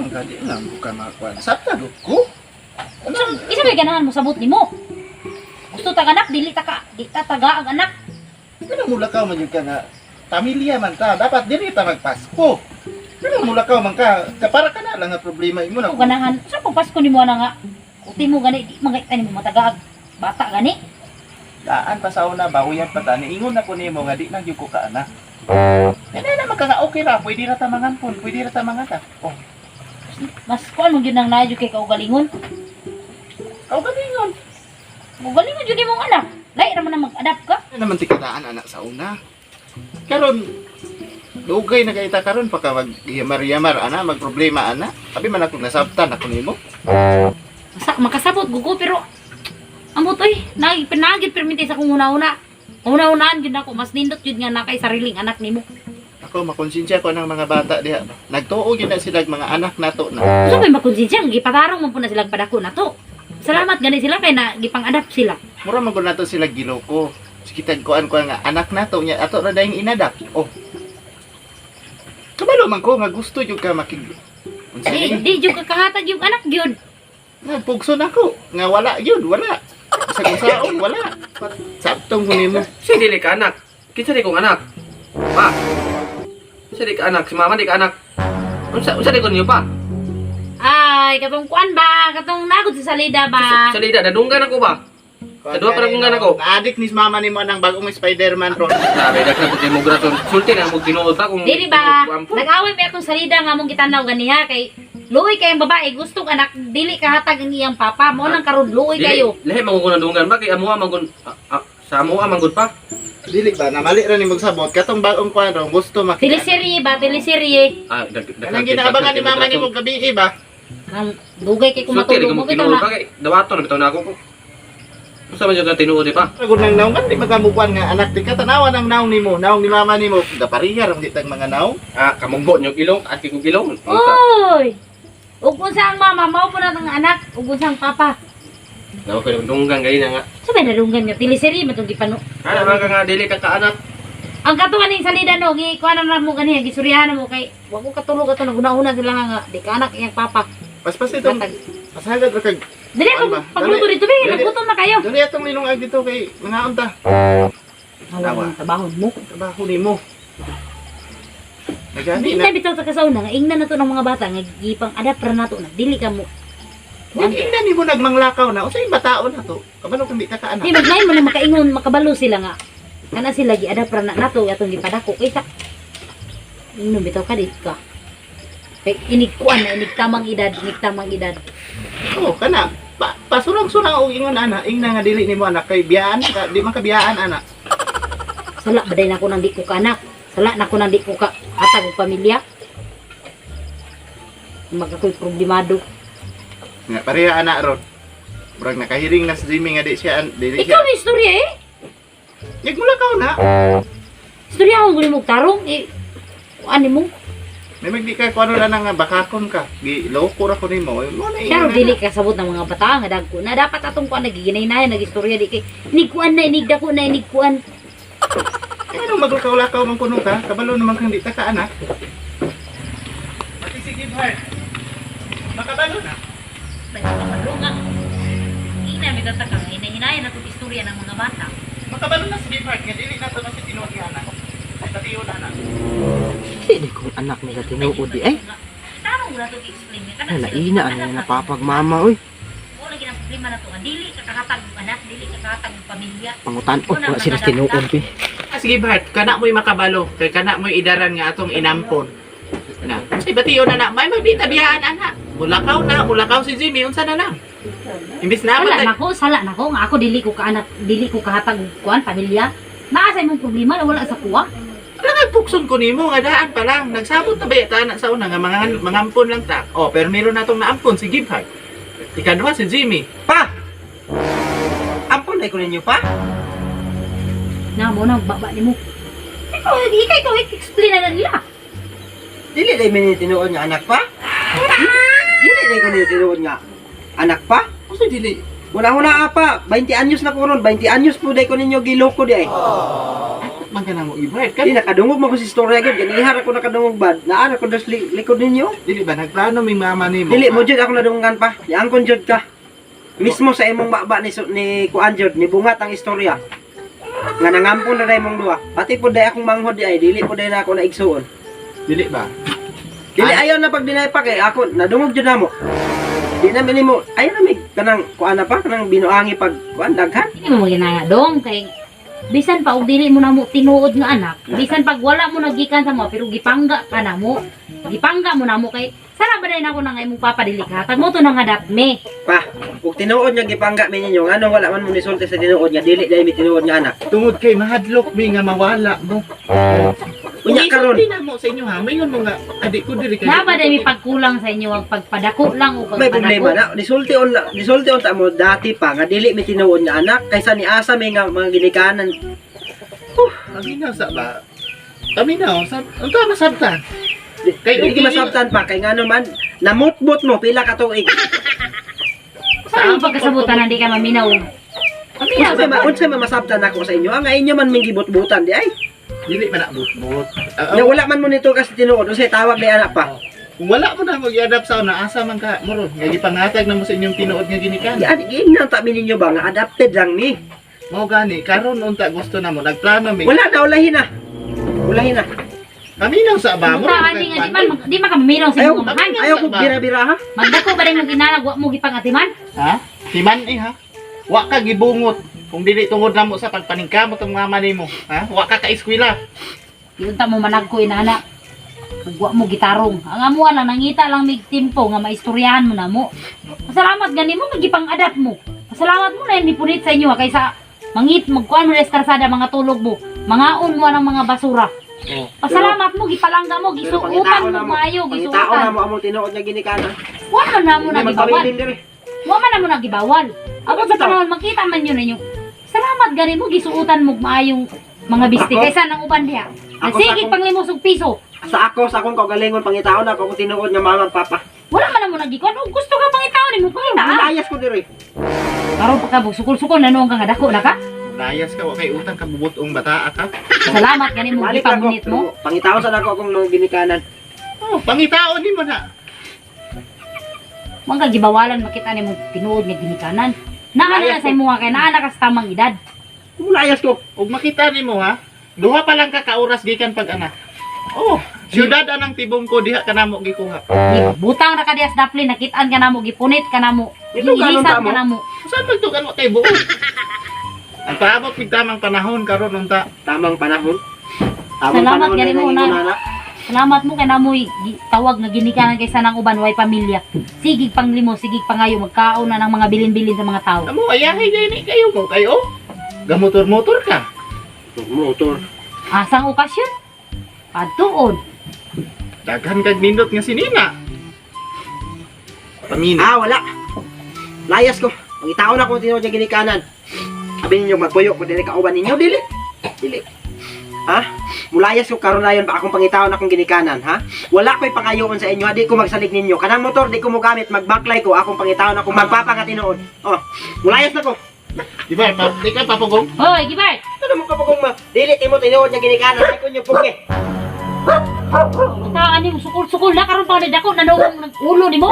Bata man ka, di na mo ka makakuan. Sabta gud ko. Isa may ganahan mo sabot nimo. Gusto ta anak, dili ta ka, di ta taga ang anak. Kana mulakaw man jud ka nga pamilya man ta, dapat dili ta magpasko. Kana mulakaw man ka, kapara ka na lang nga problema imo na. Kung ganahan, sa pag Pasko nimo na nga. Kuti mo gani, di man gani mo matagaag bata gani. Daan pa sa una ba, uyan pa ta, niingon na ko nimo nga di na gyud ko ka anak. Hindi na magka nga okay ra, pwede ra ta mangampon, pwede ra ta manganak. Oh, Mas kuan mo gyud nang nayo kay kaugalingon. kaugalingon. Kaugalingon jud imong anak. Lahi ra man ang mag-adapt ka. Ano naman ti kadaan anak sa una. Karon dugay na kay ta karon pa ka mag yamar-yamar ana, magproblema ana. Abi man ako nasabtan ako nimo. Masa, makasabot gugo pero amot oy, nag pinagid perminti sa kong una-una. Una-unaan gyud ako, mas nindot gyud nga nakay sariling anak nimo. Ako makonsensya ko ng mga bata diha. Nagtuo gyud na sila mga anak nato na. Unsa may makonsensya gipatarong man po na sila padako nato. Salamat gani sila kay na gipang-adapt sila. Mura man gud nato sila giloko. Sige tagkuan ko nga anak nato nya ato ra dayong inadapt. Oh. Kabalo man ko nga gusto jud ka makig Unsa Di, ni? di jud ka kahatag yung anak gyud. Nagpugso na ko nga wala yun, wala. Sa kusaon wala. Sabtong ko nimo. Si dili ka anak. Kinsa di kong anak? Pa. Kinsa di ka anak? Si mama di ka anak. Unsa unsa di ko niyo pa? Ay, katong kuan ba? Katong nagod sa salida ba? Sa lida dadunggan ako ba? Sa duha pa nagunggan ako. Naadik ni mama nimo ng bagong Spider-Man ron. Sabi daghan pud mo grason. Sulti na mo tinuod pa kung Dili ba? kung ampon. Nag-away may atong salida nga mong gitanaw ganiha kay luoy kay ang babae gustong anak dili kahatag ang iyang papa mo nang karon luoy Dili, kayo. Lahi man ko nadunggan ba kay amuha man gun sa amuha man gud pa. Dili ba na mali ra ni magsabot katong bagong kuan ron gusto makita. Teleserye ba? Teleserye. Ah, dag Kanang ginaabangan ni mama nimo gabi ba? Ang dugay kay Sulti di kumatulog ko mo mo bitaw tinuod na. pa kay dawaton na bitaw na ako ko. Unsa man jud ka tinuod di pa? Pagod nang naong kan di makamukuan nga anak di ka tanawan ang naong nimo, naong ni mama nimo. Gapariha ra ditang mga naong. Ah, kamunggo nyo ilong, at kong ilong. Oy! Ug unsa ang mama mao po na ang anak ug unsa ang papa. Nawa ko dunggan gay na nga. Sa may nadunggan nga teleserye man tong gipano. Ana man ka nga dili ka kaanak. Ang katuan ning salida no, gi kuan na mo ganiha gisurihan mo kay wa ko katulog ato naguna-una sila nga di ka anak iyang papa. Paspas itong Matag. pasagad ra kag. Dili Ano ako ba? pagluto Dali. dito be, Dali. nagutom na kayo. Dali atong linungag dito kay mga unta. Awa, trabaho mo. Trabaho nimo. Nagani Hindi na. na bitaw ta kasaw na nga ingnan na to ng mga bata nga gipang adapt ra nato na dili ka mo. Di ingnan nimo nagmanglakaw na. Unsay bataon na to? Kabalo kung di ta ka anak. Di maglain mo na makaingon makabalo sila nga. Kana sila gi-adapt ra na nato atong gipadako kaysa ingnon bitaw ka di ka. Kay inig kuan na inig tamang edad, inig tamang edad. Oh, kana. Pa, pasurang-surang og ingon ana, ingna nga dili nimo anak kay biyaan ka, di man ka biyaan ana. Sala baday na ko nang di ko ka anak. Sala na ko nang di ko ka hatag og pamilya. Magakoy problemado. Nga pareha ana ron. Murag nakahiring na si Jimmy nga di siya dili siya. Ikaw may istorya eh. Nagmulakaw na. Istorya akong guli mong tarong eh. Kuan nimo. May magdi ka kuno na nga bakakon ka. Gi loko ra ko nimo. Mo na Pero dili ka sabot ng mga bata nga dagko na dapat atong kuan nagiginay-nayan nagistorya di kay inig kuan na inig dako na inig kuan. Ano maglakaw-lakaw man kuno ka? Kabalo naman kang di ta ka anak. Pati si Gibhart. Makabalo na. Nagkakabalo nga. Ina mi tataka nga hinahinayan atong istorya ng mga bata. Makabalo na si Gibhart nga dili na to na si tinuod nga anak. Sa tiyon anak. Dili kong anak nila tinuod di ay. Tarong ra to explain nga kana. Ay, laina ano na napapagmama oy. Wala gyud ang problema na to nga dili ka kahatag og anak, dili ka kahatag og pamilya. Pangutan oh, wala sila tinuod pi. Sige Bart, kana mo'y makabalo, kay kana mo'y idaran nga atong inampon. Na, say batiyo na na, may magdita biyaan ana. Mulakaw na, mulakaw si Jimmy, unsa na lang. Imbis na Sala man nako, sala nako nga ako dili ko kaanak, dili ko kahatag og kuan pamilya. Naa sa imong problema na wala sa kuwa. wala nagpukson ko nimo nga daan pa lang. Nagsabot na ba yata na sa una nga mga mangampon lang ta. Oh, pero meron na tong naampon si Gibhart. Ikaduha si Jimmy. Pa. Ampon na ko ninyo pa. Na mo nang baba nimo. Ikaw, ikaw, ikaw, explain na nila. Dili dai mi tinuod nga anak pa. Dili dai ko ninyo tinuod nga anak pa. Unsa dili? Wala ko na apa, 20 anyos na ko ron, 20 anyos po dai ko ninyo giloko di ay. man ka namo i-bright. Di nakadungog man ko sa istorya gyud, ganihar ako nakadungog bad. Naa ko das likod ninyo. Dili ba nagplano mi mama nimo? Dili mo jud ako nadungan pa. Niangkon jud ka. Mismo sa imong baba ni ni kuan jud, ni bungat ang istorya. Nga nangampon na day mong duha. Pati pud day akong manghod di ay dili pud day na ako naigsuon. Dili ba? Dili ayaw na pag dinay pa kay ako nadungog jud namo. Di na nimo ayaw na mig kanang kuan na pa kanang binuangi pag kuan daghan. Hindi mo ginanga dong kay bisan pa og dili mo na mo tinuod nga anak, bisan pag wala mo nagikan sa mo pero gipangga ka na mo. Gipangga mo na mo kay sara ba na ako na nga imong papa dili ka. Tag mo to nang adapt me. Pa, ug tinuod nga gipangga mi ninyo ngano wala man mo nisulti sa tinuod nga dili dai mi tinuod nga anak. Tungod kay mahadlok mi nga mawala mo. Unya karon. Isulti na mo sa inyo ha. Mayon mo nga adi ko diri kay. Na ba may pagkulang sa inyo ang pagpadako lang o May problema pagpadako? na. Nisulti on ta mo dati pa nga dili mi tinuod nga anak kaysa ni asa mi nga mga ginikanan. Paminaw sa ba? Paminaw sa unta masabtan. Kay Kay di masabtan pa kay ngano man namutbot mo pila ka tuig. Saan mo pagkasabutan na di ka maminaw? Maminaw Unsa sa may unsa may masabtan ako sa inyo? Ang inyo man ming gibutbutan di ay. Dili pa na butbut. Nya wala man mo nito kasi tinuod unsay tawag ni anak pa. Kung wala mo na mag-adapt sa una, asa man ka mo ron. Nga gipangatag na mo sa inyong tinuod nga ginikan. Di ani giingnan ta mi ninyo ba nga adapted lang mi. Mao gani karon unta gusto na mo nagplano mi. Wala na ulahin na. Ulahin na. Paminaw sa ba mo? Mutaan di nga di man di man ka maminaw sa Ayaw, imong amahan. ayaw ko bira-bira ha. Magdako ba rin mong inanag wa mo gipangatiman? Ha? Si man eh ha. Wa ka gibungot. Kung dili tungod na mo sa pagpaningkamot ang mama nimo, ha? Wa ka ka-eskwela. Iunta mo managko inana. Ug wa mo gitarong. Ang amuan lang nangita lang mig timpo nga maistoryahan mo na mo. Pasalamat gani mo magipang-adapt mo. Pasalamat mo na ni punit sa inyo ha, kaysa mangit magkuan mo na sa kalsada mga tulog mo. Mangaon mo ng mga basura. Oh. Pasalamat mo gipalangga mo gisuotan mo maayo Pangitaon na gisuotan. mo among tinuod nga ginikanan. Wa man na mo Hindi na gibawal. magpabilin diri. Wa man na mo nagibawal. Abot sa panahon makita man yun ninyo. Salamat gani mo gisuotan mo maayong mga bisti Ako? kaysa nang uban diha. Ako sa Sige akong- panglimos og piso. Sa akong kaugalingon pangitaon na ako kung tinuod nga mama at papa. Wala man na mo nagikuan. Og gusto ka pangitaon nimo pangita. Layas ko diri. Karon pa ka sukol-sukol na noong ka nga dako na ka. Layas ka wa kay utang ka bubutong bataa ka. Salamat gani mo Balik lang ko. gipamunit mo. Pangitaon sa nako akong mga ginikanan. Oh, pangitaon nimo na. Mangka gibawalan makita nimo tinuod nga ginikanan. Naa na sa imo nga kay naa na ka sa tamang edad. Layas ko. Ug makita nimo ha. Duha pa lang ka ka oras gikan pag anak. Oh, syudad anang tibong ko diha ka namo gikuha. Butang ra ka diha sa daplin nakitaan ka namo gipunit ka namo. Ito, ganon Giilisan ta mo? ka namo. Saan pagtugan mo kay buot? Ang paabot mig tamang panahon karon unta. Tamang panahon. Tamang Salamat, panahon gani na mo na. nangingon na. Salamat mo kay namoy tawag nga ginikanan kaysa nang uban way pamilya. Sigig panglimo, sigig pangayo magkaon na ng mga bilin-bilin sa mga tao. Amo ayahay gani kayo mo kayo. Gamotor-motor ka. Motor. Asang okasyon? Adtuon. Daghan kag nindot nga sinina. Pamina. Ah, wala. Layas ko. Pangitaon na akong tinuod nga ginikanan. Abi ninyo magpuyo ko dili kauban ninyo dili. Dili. Ha? Mulayas ko karon layon pa akong pangitaon akong ginikanan, ha? Wala ko'y pangayoon sa inyo, ha? Di ko magsalig ninyo. Kanang motor di ko mo gamit, magbaklay ko akong pangitaon akong magpapa nga tinuod. Oh, mulayas na ko. Di ba? Pa, di ka papugong? Hoy, gibay. Ano mo kapag ma dili timo tinuod nga ginikanan, ay kunyo puke. Taan nimo sukol-sukol na karon pa ni dako na noong ulo nimo.